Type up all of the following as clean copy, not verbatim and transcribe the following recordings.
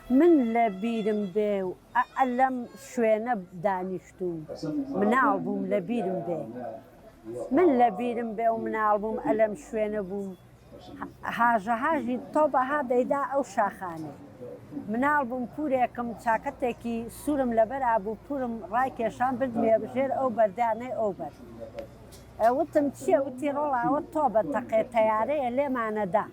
من لە بیرم بێ و ئە لەم شوێنە دانیشتووم مناڵ بووم لە بیرم بێ من لە بیرم بێ و مناڵ بووم ئە لەم شوێنە بووم هاژە هاژی تۆپ ئەها دەیدا ئەو شاخانەی. مناڵ بووم پوورێکم چاکەتێکی سوورم لەبەرا بوو پوورم ڕایکێشام بردمیە ژێر ئەو بەردانەی ئەو بەر. وتم چییە؟ وتی ڕۆڵە ئەوە تۆپە تەقێ تەیارەیە لێمانەدا.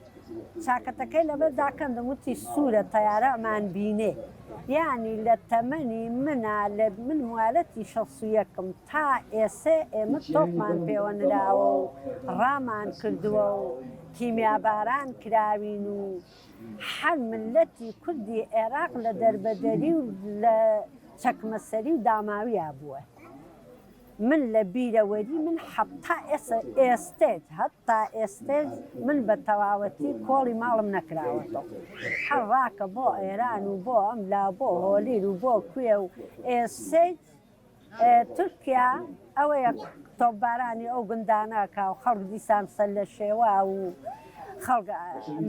چاکەتەکەی لەبەر داکەندم وتی سوورە تەیارە ئەمان بینێ. یانی لە تەمەنی منا لە من موالەتی شەست و یەکم تا ئێسێ ئێمە تۆپمان پێوە نراوە و ڕامان کردووە و کیمیاباران کراوین و هەر مللەتی کوردی عێراق لە دەربەدەری و لە چەکمەسەری و داماویا بووە. من لە بیرەوەری من حەتا ئێسە ئێستێج هەتا ئێستێج من بە تەواوەتی کۆڵی ماڵم نەکراوەتەوە هەر ڕاکە بۆ ئێران و بۆ ئەم لا بۆ هۆلیر و بۆ کوێ و ئێسێج تورکیا ئەوەیە تۆپبارانی ئەو گوندانە ئەکا و خەڵک دیسان سەر لە شێوا و خەڵک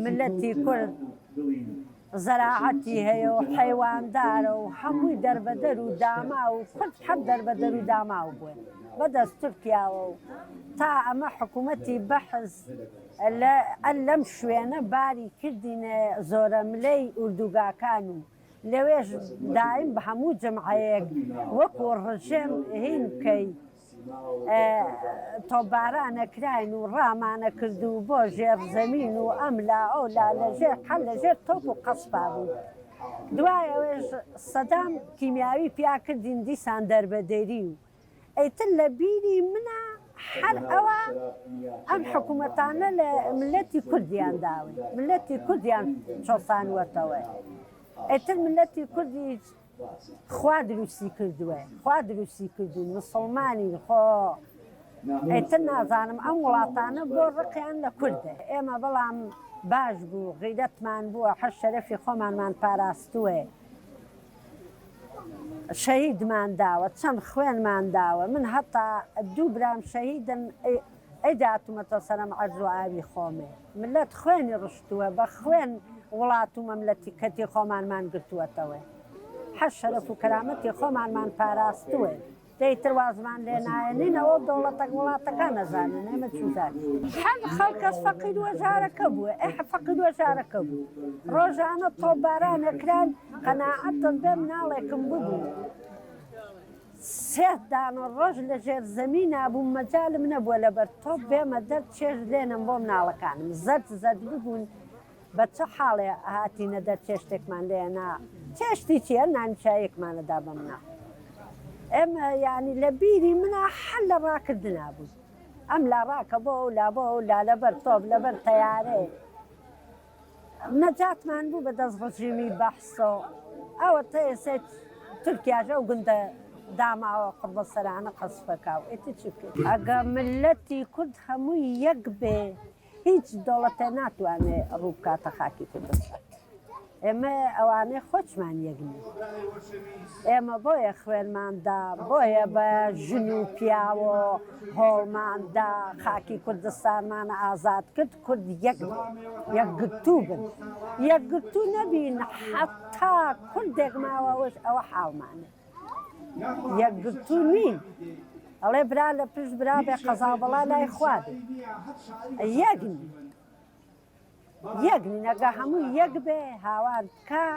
ملەتی کورد زەراعەتی هەیە و حەیواندارە و هەمووی دەربەدەر و داماو و کورد هەر دەربەدەر و داماو بووە بەدەست تورکیاوە و تا ئەمە حکوومەتی بەحس لە لەم شوێنە باری کردینە زۆرەملێی ئوردوگاکان و لەوێش دایم بە هەموو جمعەیەک وەکو ڕژێم هین بکەی تۆپبارانە کراین و ڕامانە کرد و بۆ ژێر زەمین و ئەم لا ئەو لا لە ژێر حەل لە ژێر تۆپ و قەسپا بوو دوای ئەوێش سەدام کیمیاوی پیا کردین دیسان دەربەدەری و ئیتر لە بیری منا هەر ئەوە ئەم حکوومەتانە لە ملەتی کوردیان داون ملەتی کوردیان چەسانوەتەوە ئیتر ملەتی کوردی خوا دروستی کردووە خوا دروستی کردوون مسلمانین خۆ ئیتر نازانم ئەم وڵاتانە بۆ ڕقیان لە کوردە ئێمە بەڵام باش بوو غیرەتمان بووە حەر شەرەفی خۆمانمان پاراستووە شەهیدمان داوە چەند خوێنمان داوە من هەتا دوو برام شەهیدن ئەی داتومەتە سەرم عەرز و ئاوی خۆمێ ملەت خوێنی ڕشتووە بە خوێن وڵات و مەملەتیکەتی خۆمانمان گرتووەتەوە هەر شەرەف و کەرامەتی خۆمانمان پاراستووە دەی تر وازمان لێ نایەنین ئەوە دەوڵەتەک وڵاتەکان ئەزانن ئێمە چوزانین. هەر خەڵکەس فەقیر وەژارەکە بووە ئه فەقیر وەژارەکە بوو ڕۆژانە تۆپباران ئەکران قەناعەتم بێ مناڵێکم ببوو سێ دانە ڕۆژ لە ژێر زەمینا بووم مەجالم نەبووە لەبەر تۆپ بێمە دەر چێژ لێنم بۆ مناڵەکانم زەرد زەرد ببوون بە چ حاڵێ هاتینە دەر چێشتێکمان لێ نا چێشتی چی هەر نان چایەکمان ئەدا بە مناڵ ئێمە یانی لە بیری منا حەل لە ڕاکردنا بووین ئەم لا ڕاکە بۆ ئەو لا بۆ ئەو لا لەبەر تۆپ لەبەر تەیارێ نەجاتمان بوو بە دەست ڕژیمی بەحسۆ ئەوە تە ئێسێ تورکیاش ئەو گوندە داماوە قوڕبەسەرانە قەسفەکا و ئیتر چی بکەین ئەگە مللەتی کورد هەمووی یەک بێ هیچ دەوڵەتێ ناتوانێ ڕوو بکاتە خاکی کوردستان. ئێمە ئەوانەی خۆچمان یەک نین. ئێمە بۆیە خوێنمان دا، بۆیە بە ژن و پیاوە هۆڵمان دا، خاکی کوردستانمان ئازاد کرد، کورد یەک بێ، یەکگرتوو بن. یەکگرتوو نەبین حەتا کوردێک ماوە ئەوەش ئەوە حاڵمانە. یەکگرتوو نین ئەڵێ برا لە پشت برا بێ قەزا بەڵا لای خوا بێ یەک نین یەک نین ئەگە هەموو یەک بێ هاوار بکا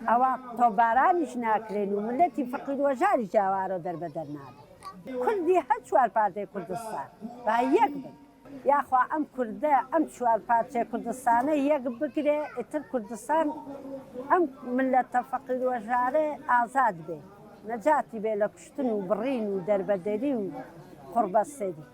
ئەوە تۆپبارانیش ناکرێن و ملەتی فەقیر وەژاریش ئاوارە دەربەدەر نابن کوردی هەر چوار پارچەی کوردستان با یەک بن. یاخوا ئەم کوردە ئەم چوار پارچەی کوردستانە یەک بگرێ ئیتر کوردستان ئەم ملەتە فەقیر وەژارە ئازاد بێ نەجاتی بێ لە کوشتن و بڕین و دەربەدەری و قوڕبەسەری.